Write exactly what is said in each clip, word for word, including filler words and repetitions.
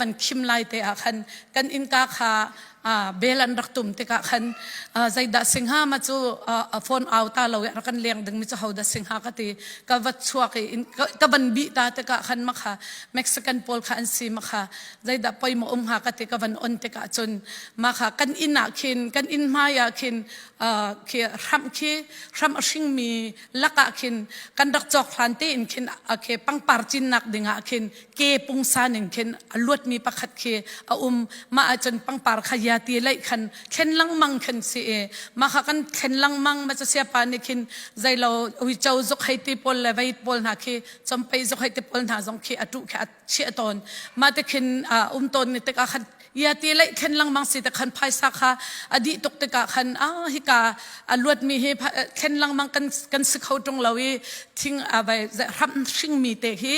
van khim lai te ah khan kan innka kha, aa, bel an rak tum tikah khan, aa, Zeidah Singha mah cu, aa, a phone au ta lo i a rak kan leng dingmi cu Hodah Singha ka ti. Ka va chuak i in, ka, ka van bih ta tikah khan mah kha Mexican pawl kha an si mah kha, Zeidah poimawh um hnga ka ti, ka van on tikah cun mah kha kan inn ah khin, kan inn hmai ah khin, aa, khi hramh khi, hramh a hringmi lakah khin kan rak cawk hlan tein khin a khi pangpar cinnak dingah khin ke pungsan in khin a luatmi pakhat khi a um. Mah ahcun pangpar kha yati laih khan thlen lengmang khan si i, mah kha kan thlen lengmang, mah cu siapa nih khin zeilo uico zuk hei ti pawl le vei pawl hna khi, compei zuk hei ti pawl hna zong khi a tuh khi a chiah tawn. Mah te khin, aa, um tawn ni tikah khan yati laih thlen lengmang si te khan phaisa kha a dih tuk tikah khan, aa, hika a luatmi hi pha-, thlen lengmang kan, kan si kho ṭung lo i, thing, aa, vai, hramh hringmi te hi,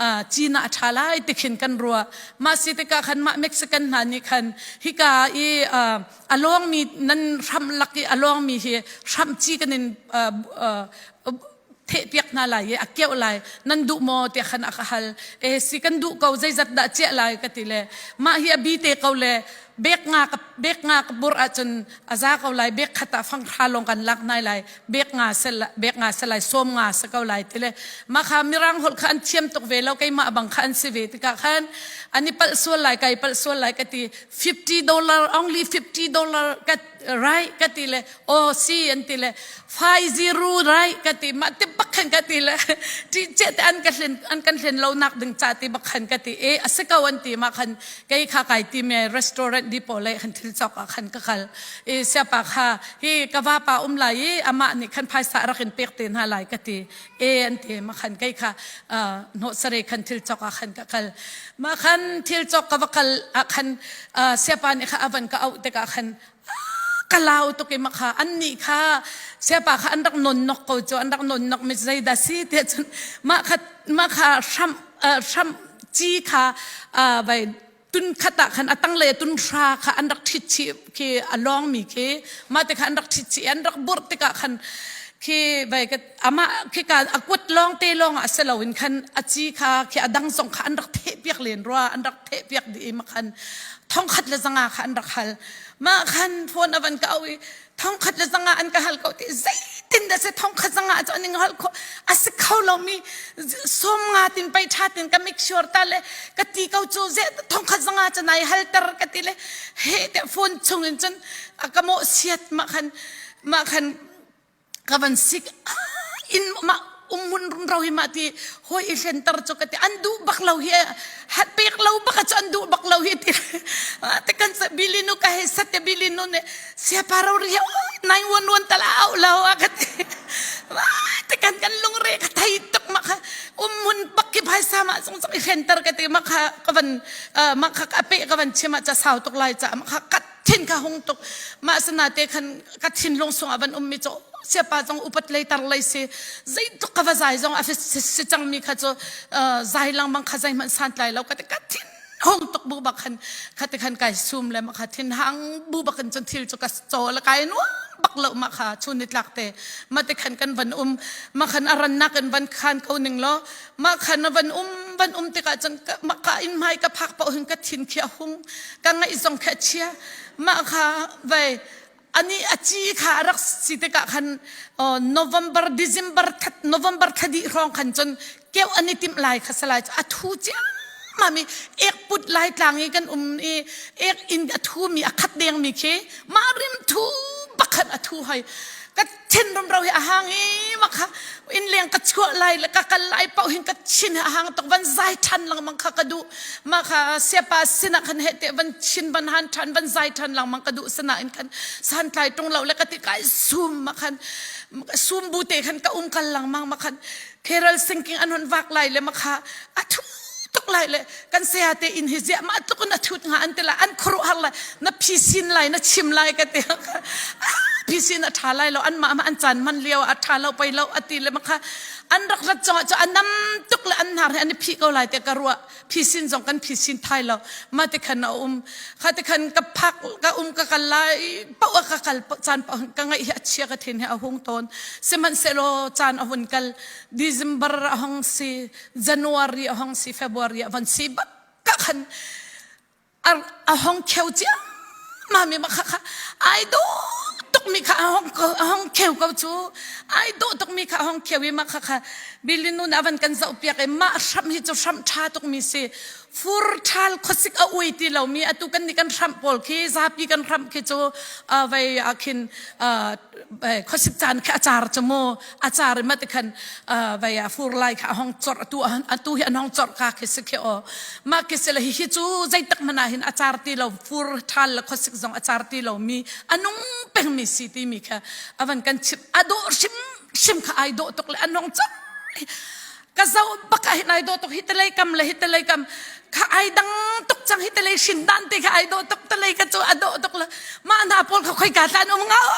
aa, cin ah a ṭha lai ti khin kan ruah. Mah si tikah khan mah Mexican hna nih khan hika i, aa, a lawngmi nan hramh lak i a lawngmi hi hramh ci kan in, aa, aa, thehpiak hna lai i a keuh lai, nan duh maw tiah khan a ka hal. E, si kan duh ko, zeizat dah ciah lai ka ti le, mah hi a bi te ko le, bek nga ka, bek nga ka burh ahcun a za ko lai, bek khat ah fang hra lawng kan lak nai lai, bek nga si la-, bek nga si lai, sawm nga si ko lai ti le, mah kha Mirang holh kha an thiam tuk ve lo, keimah bang kha an si ve tikah khan an i palh sual lai, ka i palh sual lai ka ti, fifty dollar, only fifty dollar ka, right? Ka ti le, aw, si, an ti le, five zero, right? Ka ti, mah ti bak khan ka ti le, ti ceh te an ka hlen, an kan hlen lo nak ding ca ti bak khan ka ti, e, a si ko an ti, mah khan kei kha kai ti me restaurant di pawl le khan thil cawk ah khan ka kal. E, siapa kha, hi ka vapa um lai i, amah nih khan phaisa a rak in pek te hna lai ka ti, e, an ti, mah khan kei kha, aa, hnawhsare khan thil cawk ah khan ka kal. Mah khan thil cawk ka va kal ah khan, aa, siapa nih kha a van ka auh tikah khan, ka lau tuk i mah kha, annih kha, siapa kha an rak non nok ko cu, an rak non nok mi cu zeidah si tiah cun, mah kha, mah kha hramh, aa, hramh ci kha, aa, vai, tun khat ah khan a tang le tun hra kha an rak ṭhit chih khi a lawngmi khi, mah te kha an rak ṭhit chih, an rak burh tikah khan khi vai ka, amah khi ka a kuat lawng te lawng ah a si loin khan a ci kha khi a dang zong kha an rak thehpiak len rua, an rak thehpiak dih i mah khan thongkhat le zanga kha an rak hal. Mah khan phone a van ka auh i, thongkhat le zanga an ka hal ko ti, zeitindah si thongkhat zanga cu an i hal kho, a si kho lomi sawm nga tin pei ṭha tin ka make sure ta le ka ti ko cu, zeh thongkhat zanga cu nai halter ka ti le, he te phone chung in cun a ka mawh siat. Mah khan, mah khan ka van sik, ah, in mah um hmun rumro hi mah ti, hawi i hlenter cu ka ti, an duh bak lo hi, hat pek lo bak a cu an duh bak lo hi ti. Ah, te kan sa, Bilinu ka hei sat te, Bilinu ne, siapa rori hi, oh, nine one one tal a auh lo a ka ti. Ah, te kan, kan lungre ka thei tuk, mah kha um hmun bak ki phaisa mah zong zong i hlenter ka ti, mah kha ka van, ah, mah kha ka peh ka van chim ah ca sau tuk lai ca, mah kha ka thin kha hung tuk. Mah sinain te khan ka thinlung sung a van ummi cu, siapa zong upat lei tar lei si, zeitluk ka va zai zong a si, si, si cangmi kha cu, aa, zai lengmang kha zeihmanh san tlai lo ka ti, ka thin hung tuk bu bak khan, kha ti khan kai sum le mah kha thin hang bu bak in cun thil cu ka caw le kai nuam bak lo mah kha chun i tlak te, mah ti khan kan van um, mah khan a rannak in van khan ko ning law, mah khan a van um, van um tikah cun ka, mah ka inn hmai ka phak paoh hin ka thin khi a hung, ka ngaih zong khi a chia, mah kha vai, ani a ci kha a rak si tikah khan, aw, November, December, that, November thla dih hrawng khan cun keuh an i timh lai kha si lai cu a thu ciammam i ek put Laitlang i kan um i ek in a thu mi a khat dengmi khi mah rim thu pakhat a thu hoi. Ka thin rumro hi a hang i mah kha inn leng ka chuah lai le ka kal lai paoh hin ka thin hi a hang tuk, van zai ṭhan lengmang kha ka duh. Mah kha siapa sinah khan heh te van thin, van han ṭhan, van zai ṭhan lengmang ka duh, sinain khan san tlai ṭung lo le ka ti kai sum, mah khan sum bu te khan ka um kal lengmang, mah khan carol singing an hun vak lai le mah kha a thu tuk lai le kan saya te in hi ziah mah tluk in a thut hnga an ti lai, an khuaruh har lai, na phisin lai, na chim lai ka ti. Ah, phisin a ṭha lai lo, anmah mah an caan hman lio a ṭha lo pei lo a ti le mah kha an rak rat cungah cu a nam tuk le an hnar hi an i phih ko lai tiah ka ruah. Phisin zong kan phisin thai lo. Mah ti khan a um. Kha ti khan ka phak, ka um ka kal lai, paoh a ka kal, paoh, caan paoh hin ka ngaih hi a chia, ka thin hi a hung tawn. Sihmanhsehlaw caan a hun kal. December a hong si, January a hong si, February a van si bak ka khan a, a hong kheu ciang mah mi mah kha kha, ai dawh tuk mi kha a hong ko, a hong kheu ko cu, ai dawh tuk mi kha a hong kheu i mah kha kha, Bilinu nih a van kan zoh piak i mah hramh hi cu hramh ṭha tuk mi si. Fur ṭhal khuasik a ui ti lo mi, atu kan nih kan hramh pawl khi, zapi kan hramh khi cu, a, vai a khin, a, eh, khuasik caan khi a car cu mu, a car i mah ti khan, a, vai a fur lai kha a hong corh, atu, atu hi an hong corh ka khi si khi aw. Mah khi si le hi, hi cu zeitak hmanh ah hin a car ti lo, fur ṭhal le khuasik zong a car ti lo mi, a nung peng mi si ti mi kha a van kan chimh, a dawh hrim hrim kha ai dawh tuk le an hong corh. Ka zoh bak ah hin ai dawh tuk, hi telei kam le hi telei kam kha ai dang tuk cang, hi telei hrin dan te kha ai dawh tuk, telei ka cu a dawh tuk le, mah hna pawl kha khoi ka tlan um ngau.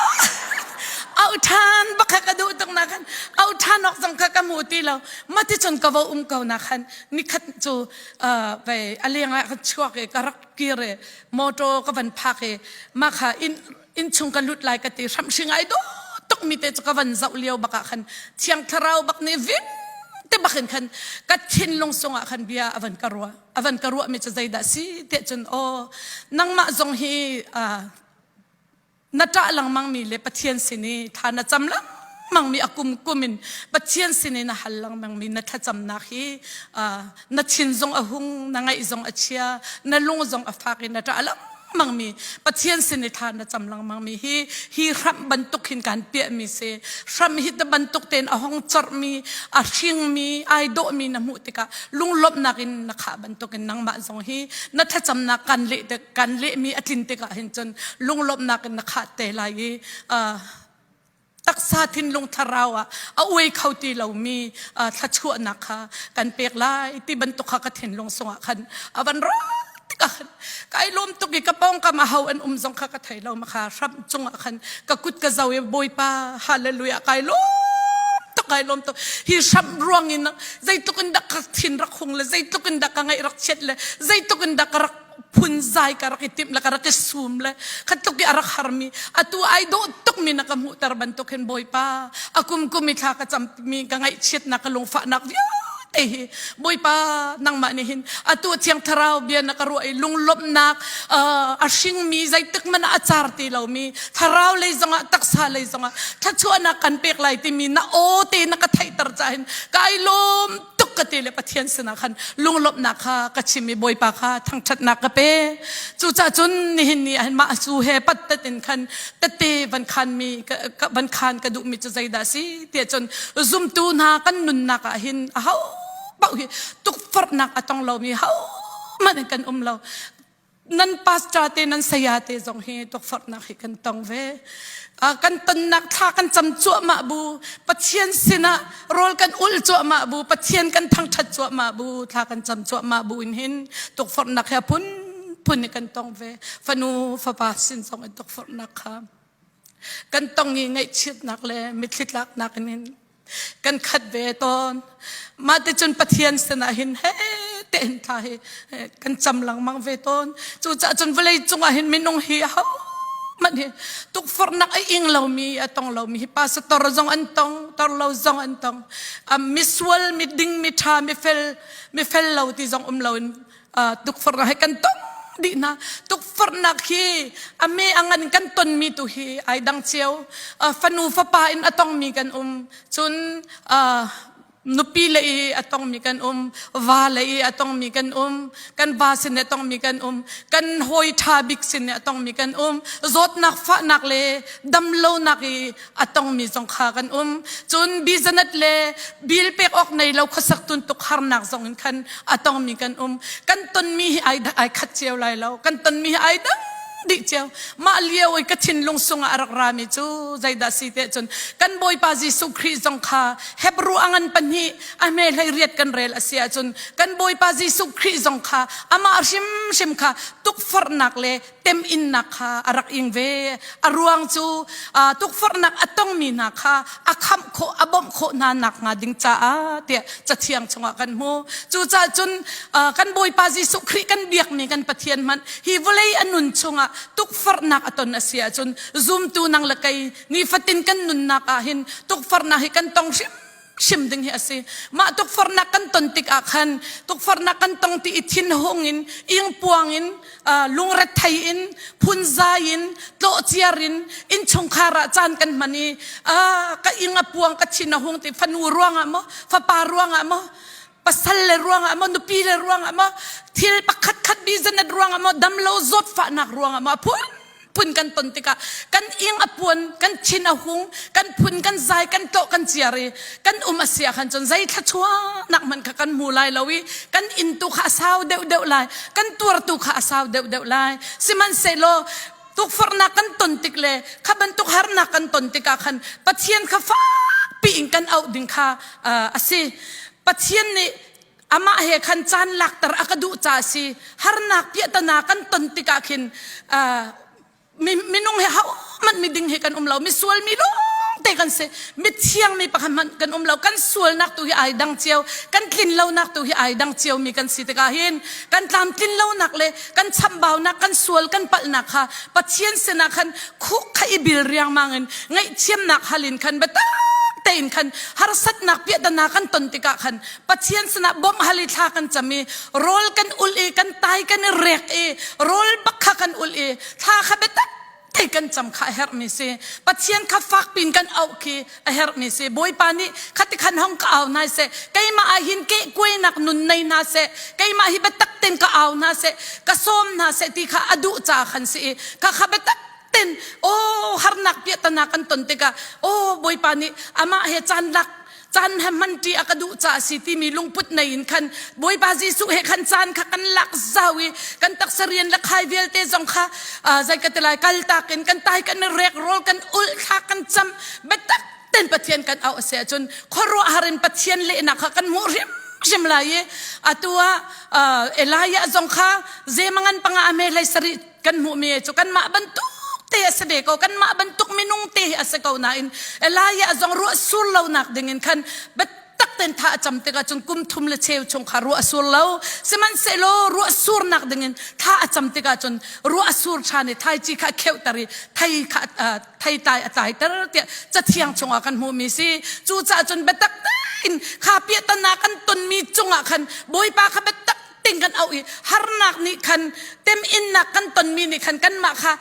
Au ṭhan bak kha ka duh tuk nak khan, au ṭhan awk zong kha ka hmu ti lo. Mah ti cun ka vo um ko nak khan, nikhat cu, ah, vai, a leng ah ka chuak i ka rak kir i, motor ka van phak i, mah kha in, innchung ka lut lai ka ti, hramh hring ai dawh tuk mi te cu ka van zoh lio bak ah khan, Thiang Thlarau bak nih ving te bak in khan ka thinlung sung ah khan bia a van ka ruah. A van ka ruah mi cu zeidah si tiah cun, aw, nangmah zong hi, aa, na ṭah lengmang mi le Pathian sin i thla na cam lengmang mi, a kum kum in Pathian sin i na hal lengmang mi na thlacamnak hi, aa, na thin zong a hung, na ngaih zong a chia, na lung zong a fak i na ṭah lengmang mi, Pathian sin i thla na cam lengmang mi hi, hi hramh bantuk hin kan piah mi si. Hramh hi te bantuk tein a hong corh mi, a hring mi, ai dawh mi na hmuh tikah, lunglawmhnak in na khah bantuk in nangmah zong hi na thlacamnak kan leh te, kan leh mi a tlin tikah hin cun lunglawmhnak in na khah te lai i, aa, taksa thinlung thlarau ah a ui kho ti lo mi, aa, thluachuahnak kha kan pek lai ti bantuk kha ka thinlung sungah khan a van ra tikah khan ka i lawm tuk i ka pawngkam ah ho an um zong kha ka thei lo, mah kha hramh cungah khan ka kut ka zoh i, Bawipa, hallelujah, ka i lawm tuk, ka i lawm tuk. Hi hramh ruangin zeitluk in dah ka thin rak hung le, zeitluk in dah ka ngaih rak chiat le, zeitluk in dah ka rak phunzai, ka rak i timh le, ka rak i sum le, khatluk i a rak har mi, atu ai dawh tuk mi na ka hmuhter bantuk hin, Bawipa, a kum kum i thla ka cam mi ka ngaihchiatnak, ka lungfahnak vialte hi, Bawipa, nangmah nih hin atu Thiang Thlarau bia na ka ruah i, lunglawmhnak, aa, a hring mi, zeitik hmanh ah a car ti lo mi, thlarau lei zongah, taksa lei zongah thluachuahnak kan pek lai ti mi na aw te na ka theihter caah hin ka i lawm tuk ka ti le, Pathian sinah khan lunglawmhnak kha ka chim i, Bawipa kha thangṭhatnak ka pe. Cucaah cun nihin ni ah hin mah cu he pattat in khan tete van khan mi, ka, ka van khan ka duh mi cu zeidah si tiah cun, zumtu hna kan nunnak ah hin aho paoh hi tukforhnak a tong lo mi ho hmanh in kan um lo. Nan pastor te, nan saya te zong hi tukforhnak hi kan tong ve. Aa, kan tonnak thla kan cam cuahmah bu, Pathian sinah rawl kan ulh cuahmah bu, Pathian kan thangṭhat cuahmah bu, thla kan cam cuahmah bu in hin tukforhnak hi a phunphun i kan tong ve. Fanu fapa sin zong in tukforhnak kha kan tong i ngaihchiatnak le mitthli tlaknak in hin kan khat ve tawn. Mah ti cun Pathian sinah hin he tein thla hi, eh, kan cam lengmang ve tawn. Cucaah cun vawlei cungah hin minung hi aho hmanh hi tukforhnak a ing lo mi, a tong lo mi hi pastor zong an tong, tor lo zong an tong. A misual, miding, mitha, mifel, mifel lo ti zong um lo in, aa, tukforhnak hi kan tong dih hna. Tukforhnak hi a me a ngan kan ton mi tu hi ai dang cio. Aa, fanu fapa in a tong mi kan um. Cun, aa, nupi lei i a tong mi kan um, va lei i a tong mi kan um, kan va sin a tong mi kan um, kan hawi ṭha bik sin a tong mi kan um, zawtnak fahnak le damlonak i a tong mi zong kha kan um. Cun bizanet le bil pek awk nei lo khuasak tun tuk harnak zong in khan a tong mi kan um. Kan ton mi hi ai, ai khat cio lai lo, kan ton mi hi ai dang dih cio. Mah lio i ka thinlung sungah a rak ra mi cu zeidah si tiah cun, kan Bawipa Jesuh Khrih zong kha Hebru a ngan pahnih a hme hleiriat kan rel a si ahcun, kan Bawipa Jesuh Khrih zong kha amah hrimhrim kha tukforhnak le temhinnak kha a rak ing ve. A ruang cu, aa, tukforhnak a tongmi hna kha a khamh khawh, a bawmh khawh hna nakhnga ding caah tiah Cathiang chungah kan hmu. Cucaah cun, aa, kan Bawipa Jesuh Khrih kan biakmi kan Pathian hmanh hi vawlei a nun chungah tukforhnak a ton a si ahcun, zumtu nang le kei nifatin kan nunnak ah hin tukforhnak hi kan tong hrim hrimhrim ding hi a si. Mah tukforhnak kan ton tikah khan, tukforhnak kan tong ti i thin hungin, ingpuangin, aa, lungrethei in, phunzai in, tlawhciar in, innchungkhar ah caan kan hman i, aa, ka ing a puang, ka thin a hung ti, fanu ruangah maw, fapa ruangah maw, pasal le ruangah maw, nupi le ruangah maw, thil pakhatkhat bizanet ruangah maw, damlo zawtfahnak ruangah maw, a phunphun kan ton tikah kan ing a puan, kan thin a hung, kan phun, kan zai, kan tlawh, kan ciar i kan um a si ah khan cun zei thluachuahnak hmanh kha kan hmu lai lo i kan intu kha a sau deuhdeuh lai, kan tuartu kha a sau deuhdeuh lai. Sihmanhsehlaw tukforhnak kan ton tik le kha bantuk harnak kan ton tikah khan Pathian kha fakpi in kan auh ding kha, aa, a si. Pathian nih amah he khan caan lakter a ka duh ca a si. Harnak piahtana kan ton tikah khin, aa, mi, minung he hau hmanh mi ding hi kan um lo, misual mi lawngte kan si, mithiang mi pakhat hmanh kan um lo, kan sualnak tu hi aa dang cio, kan tlin lonak tu hi aa dang cio mi kan si tikah hin kan tlamtlin lonak le kan chambaunak, kan sual, kan palhnak kha Pathian sinah khan khuk kha i bil riangmang in ngaihthiamnak hal in khan biatak tein khan harsatnak piahtana kan ton tikah khan Pathian sinah bawmh hal i thla kan cam i, rawl kan ulh i, kan tai kan i rek i, rawl bak kha kan ulh i, thla kha biatak tei kan cam kha a herhmi si. Pathian kha fakpi in kan auh khi a herhmi si. Bawipa nih khatikhan hong ka au hna seh, keimah ah hin kehkuainak nun nei hna seh, keimah hi biatak tein ka au hna seh, ka sawm hna seh ti kha a duh ca khan si i, kha kha biatak ten, aw, harnak piahtana kan ton tikah, aw, Bawipa nih amah he caan lak, caan he hman ti a ka duh ca a si timi lungput nei in khan Bawipa Jesuh he khan caan kha kan lak zau i kan taksa rian le khai vialte zong kha, aa, zei ka ti lai, kaltak in kan tai kan rek, rawl kan ulh, thla kan cam, biatak ten Pathian kan auh a si ahcun khuaruahhar in Pathian lehnak kha kan hmuh hrimhrim lai i atu ah, aa, Elijah zong kha zemangan panga a hme hleisarih kan hmuhmi cu kanmah bantuk te a si ve ko, kanmah bantuk minung te hi a si ko nain Elijah zong ruah sur lonak dingin khan biatak tein thla a cam tikah cun kum thum le cheu chung kha ruah a sur lo. Sihmanhsehlaw ruah surnak dingin thla a cam tikah cun ruah a sur ṭhan i thaici kha a kheuhter i thei kha, aa, theitlai a tlaiter tiah Cathiang chungah kan hmuhmi si. Cucaah cun biatak tein kha piahtana kan tonmi cungah khan Bawipa kha biatak tein kan auh i harnak nih khan, temhinnak kan tonmi nih khan kanmah kha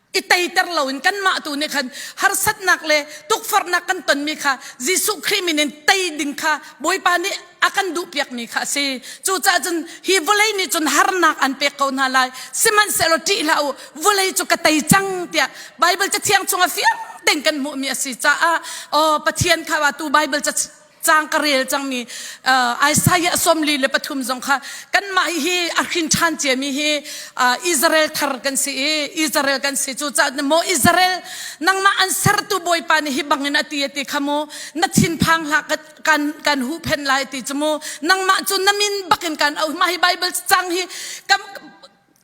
i teiter loin kanmah tu nih khan harsatnak le tukforhnak kan tonmi kha Jesuh Khrih min in tei ding kha Bawipa nih a kan duhpiakmi kha a si. Cucaah cun hi vawlei nih cun harnak an pek ko hna lai. Sihmanhsehlaw ṭih hlah u, vawlei cu ka tei cang tiah Baibal Cathiang chungah fiang tein kan hmuhmi a si caah, aw, Pathian kha atu Baibal ca cang ka rel cangmi, aa, Isaiah sawmli le pathum zong kha kanmah hi a hrin ṭhan ciami hi, aa, Israel thar kan si i, Israel kan si. Cucaah maw Israel, nangmah an sertu Bawipa nih hi bangin a ti a ti kha mu, na thinphang hlah ka, kan, kan huhphenh lai ti cu mu, nangmah cu na min bakin kan auh. Mah hi Baibal cang hi ka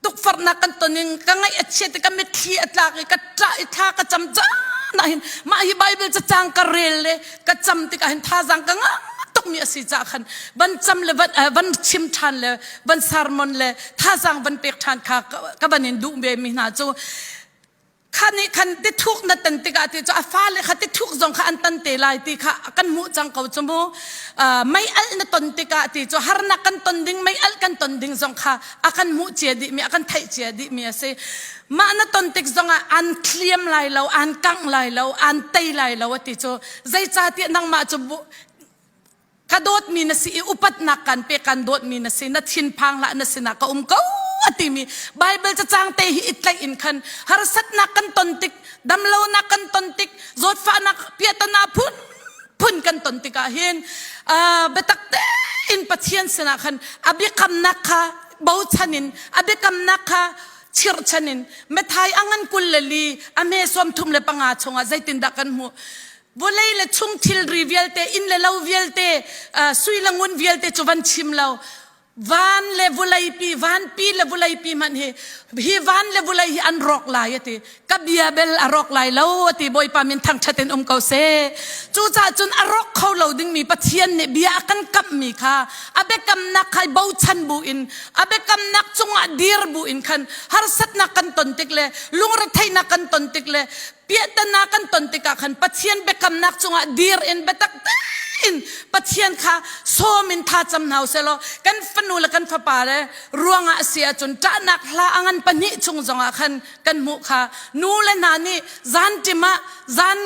tukforhnak kan ton in ka ngaih a chiat i ka mitthli a tlak i ka ṭah i thla ka cam caan ah hin mah hi Baibal cacang ka rel le ka cam tikah hin thazaang ka ngah tukmi a si caah khan van cam le van, eh, van chim ṭhan le van sermon le thazaang van pek ṭhan kha ka, ka van in duh ve mi hna cu kha nih khan tithuk na ton tikah ti cu a fale kha tithuk zong kha an ton te lai ti kha kan hmuh cang ko cu mu. Ah, mei alh na ton tikah ti cu harnak kan ton ding, mei alh kan ton ding zong kha a kan hmuh cia dihmi, a kan theih cia dihmi a si. Mah na ton tik zongah an thliam lai lo, an kangh lai lo, an tei lai lo a ti cu, zeicahtiah nangmah cu bu-, ka dawtmi na si i upatnak kan pek, kan dawtmi na si, na thinphang hlah, na sinah ka um ko a timi Baibal cacang te hi i tlaih in khan harsatnak kan ton tik, damlonak kan ton tik, zawtfahnak piahtana phunphun kan ton tikah hin, aa, biatak tein Pathian sinah khan a biakamnak kha bochan in, a biakamnak kha chirhchan in, Matthai a ngan kul le li, a hme sawmthum le panga chungah zeitindah kan hmuh? Vawlei le chung thilri vialte, inn le lo vialte, aa, sui le ngun vialte cu van chim lo. Van le vawleipi, vanpi le vawleipi hmanh hi, hi van le vawlei hi an rawk lai a ti. Ka bia bel a rawk lai lo a ti. Bawipa min thangṭhat in um ko seh. Cucaah cun a rawk kho lo dingmi Pathian nih bia a kan kamhmi kha a biakamnak kha i bochan buin, a biakamnak cungah dir buin khan harsatnak kan ton tik le, lungretheihnak kan ton tik le, Piahtana kan ton tikah khan Pathian biakamnak cungah dir in biatak tein Pathian kha sawm in thlacam hna u sehlaw, kan fanu le kan fapa le ruangah a si ahcun ṭahnak hla a ngan pahnih chung zongah khan kan hmuh kha. Nu le hna nih zan ṭim ah, zan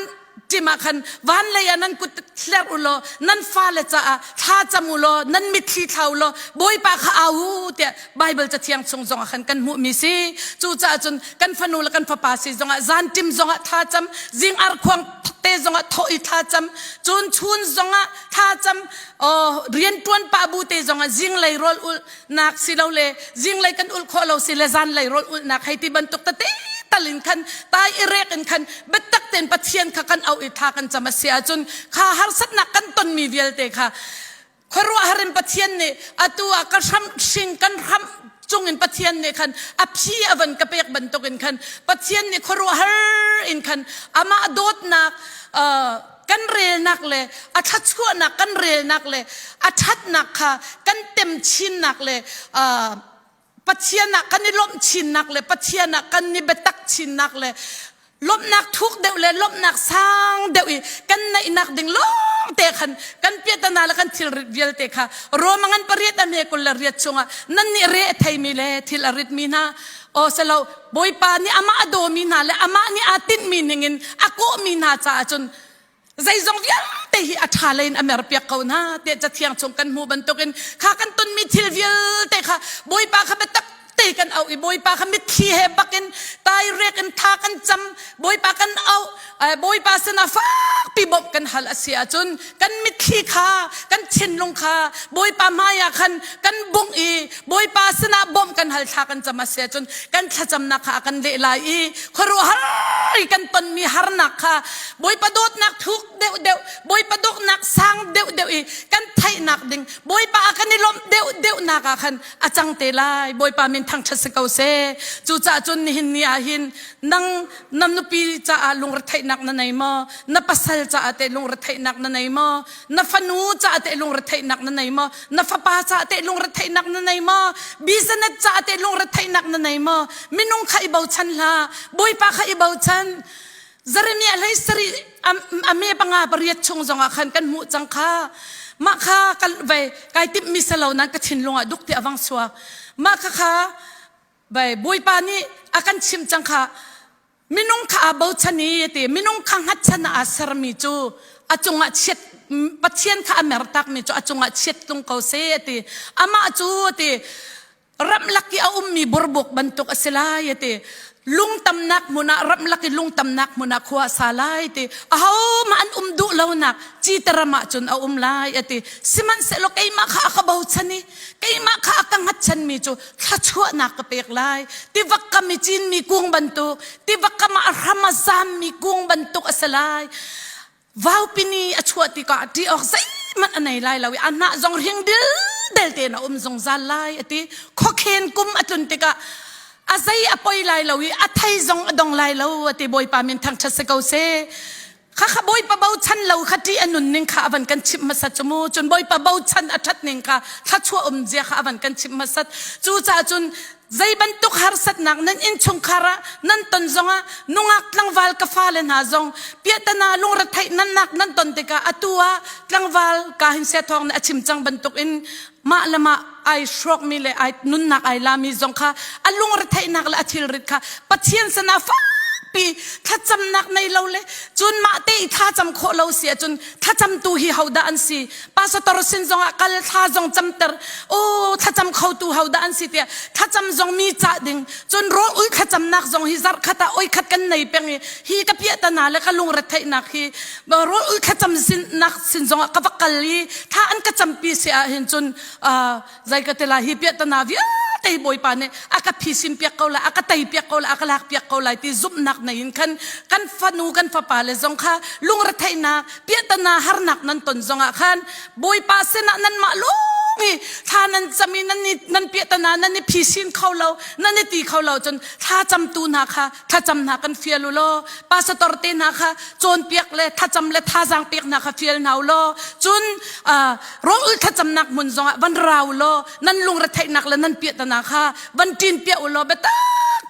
ṭim ah khan vanlei ah nan kut thler u law, nan fale caah thlacam u law, nan mitthli thla u law, Bawipa kha au u, tiah Baibal Cathiang chung zongah khan kan hmuhmi si. Cucaah cun kan fanu le kan fapa si zongah, zan ṭim zongah thlacam, zing arkhuang te zongah thawh i thlacam, cun chun zongah thlacam, aw, rianṭuan pah bu te zongah zinglei rawl ulhnak si lo le, zinglei kan ulh khawh lo si le, zanlei rawl ulhnak hei ti bantuk tete tal in khan, tai i rek in khan, biatak tein Pathian kha kan auh i thla kan cam a si ahcun, kha harsatnak kan tonmi vialte kha, khuaruahhar in Pathian nih atu ah ka hramh hring, kan hramh cungin Pathian nih khan a phi a van ka pek bantukin khan Pathian nih khuaruahhar in khan amah dawtnak, aa, kan relnak le a thluachuahnak kan relnak le a ṭhatnak kha kan temchinnak le, aa, Pathian ah kan i lawmh chinnak le Pathian ah kan i biatak chinnak le lawmhnak thuk deuh le lawmhnak sang deuh i kan neihnak ding lawngte khan kan piahtana le kan thilrit vialte kha Rom a ngan pariat a hme kul le riat chungah nannih re a theimi le thil a ritmi hna, aw, si lo, Bawipa nih amah a dawmi hna le amah nih aa tinhmi ningin a kawhmi hna caah cun, zeizong vialte hi a ṭha lei in a merpiak ko hna, tiah Cathiang chung kan hmuh bantukin kha kan tonmi thil vialte kha Bawipa kha biatak te kan auh i, Bawipa kha mitthli he bak in tai rek in thla kan cam, Bawipa kan auh, eh, Bawipa sinah fakpi bawmh kan hal a si ahcun kan mitthli kha, kan thinlung kha Bawipa hmaiah khan kan bungh i, Bawipa sinah bawmh kan hal thla kan cam a si ahcun kan thlacamnak kha a kan leh lai i, khuaruahhar i kan tonmi harnak kha Bawipa dawtnak thuk deuhdeuh, Bawipa dawtnak sang deuhdeuh i kan theihnak ding, Bawipa a kan i lawmh deuhdeuhnak ah khan a cang te lai. Bawipa min thangṭhat si ko seh. Cucaah cun nihin ni ah hin nang na nupi caah lungretheihnak na nei maw? Na pasal caah teh lungretheihnak na nei maw? Na fanu caah teh lungretheihnak na nei maw? Na fapa caah teh lungretheihnak na nei maw? Business caah teh lungretheihnak na nei maw? Minung kha i bochan hlah, Bawipa kha i bochan. Jeremiah hleisarih a, a hme panga pariat chung zongah khan kan hmuh cang kha. Mah kha ka vei, kai timhmi si lo nain ka thinlung ah duk tiah a vang suak. Mah kha kha, vei, Bawipa nih a kan chimh cang kha. Minung kha aa bochan i, a ti. Minung kha hngatchan ah aa sermi cu a cungah chiat, Pathian kha a mertakmi cu a cungah chiat tlung ko seh, a ti. Amah cu, a ti, ramlak i a ummi burbuk bantuk a si lai, a ti. Lungtamnak hmun ah, ramlak i lungtamnak hmun ah khua a sa lai, a ti. Ahohmah an um duh lonak cite ram ah cun a um lai, a ti. Sihmanhsehlaw keimah kha a ka bochan i, keimah kha a ka hngatchanmi cu thluachuahnak ka pek lai. Tivak kam i cinmi kung bantuk, tivak kam ah a hram a zammi kung bantuk a si lai. Vaupi ni a chuah tikah ṭih awk zeihmanh a nei lai lo i, a hnah zong hring dildel tein a um zungzal lai, a ti. Khuakhen kum a tlun tikah a zei a poi lai lo i, a thei zong a dong lai lo, a ti. Bawipa min thangṭhat si ko seh. Kha kha Bawipa bochan lo kha ṭih a nun ning kha a van kan chimh hmasat cu mu. Cun Bawipa bochan a ṭhat ning kha thluachuah umzia kha a van kan chimh hmasat. Cucaah cun, zei bantuk harsatnak nan innchungkhar ah nan ton zongah, nungak tlangval ka fale hna zong piahtana lungretheih nannak nan ton tikah, atu ah tlangval Ka Hin Sia Thawng nih a chim cang bantukin mah le mah ai hrawkmi le ai nunnak ai lami zong kha a lungretheihnak le a thilrit kha Pathian sinah fakpi thlacamnak nei lo le cun mah te i thlacam khawh lo si ahcun thlacamtu hi hodah an si? Pastor sin zongah kal, thla zong camter. Oh, thlacam khotu hodah an si tiah thlacam zong mi cah ding. Cun rawl ulh thlacamnak zong hi zarh khat ah oikhat kan nei peng i, hi ka piahtana le ka lungretheihnak hi rawl ulh thlacam sinnak sin zongah ka va kal i, thla an ka campi si ah hin cun, aa, zei ka ti lai, hi piahtana vialte hi Bawipa nih a ka phisin piak ko lai, a ka tei piak ko lai, a ka lak piak ko lai ti zumhnak nei in khan kan fanu, kan fapa le zong kha lungretheihnak, piahtana harnak nan ton zongah khan Bawipa sinah nanmah lawng i thla nan cam i, nan i, nan piahtana nan i phisin kho lo, nan i ti kho lo cun thlacamtu hna kha thlacam hna kan fial u law, pastor te hna kha cawnpiak le thlacam le thazaang pek hna kha fial hna u law. Cun, aa, rawl ulh thlacamnak hmun zongah van ra u law, nan lungretheihnak le nan piahtana kha van ṭinpiak u law, biatak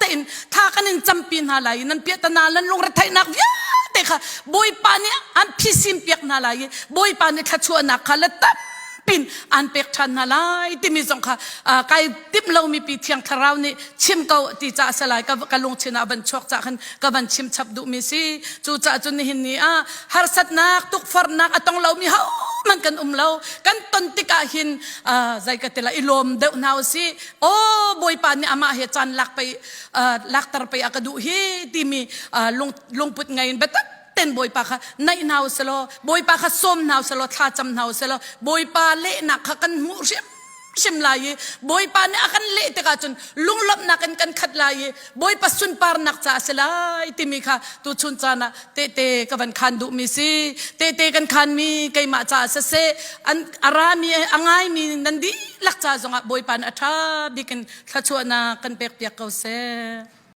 tein thla kan in campi hna lai i, nan piahtana, nan lungretheihnak vialte kha Bawipa nih an phisim piak hna lai i, Bawipa nih thluachuahnak kha la tampin an pek ṭhan hna lai timi zong kha, aa, kai timh lomi pi Thiang Thlarau nih chim ko ti caah a si lai, ka, ka lungthin ah a van chuak caah khan ka van chim chap duhmi si. Cucaah cun nihin ni ah harsatnak, tukforhnak a tong lomi hohmanh kan um lo. Kan ton tikah hin, aa, zei ka ti lai, i lawm deuh hna usih. Aw, Bawipa nih amah he caan lak pei, aa, lakter pei a ka duh hi timi, aa, lung, lungput ngei in biatak tein Bawipa kha naih hna usih law, Bawipa kha sawm hna usih law, thlacam hna usih law, Bawipa lehnak kha kan hmuh hrim hrim lai i, Bawipa nih a kan leh tikah cun lunglawmhnak in kan khat lai i, Bawipa sunparnak ca a si lai timi kha tuchun caan ah tehte ka van khan duhmi si. Tehte kan khanmi keimah caah siseh, an, a rami, a ngaimi nan dihlak ca zongah Bawipa nih a ṭha bik in thluachuahnak kan pekpiak ko seh.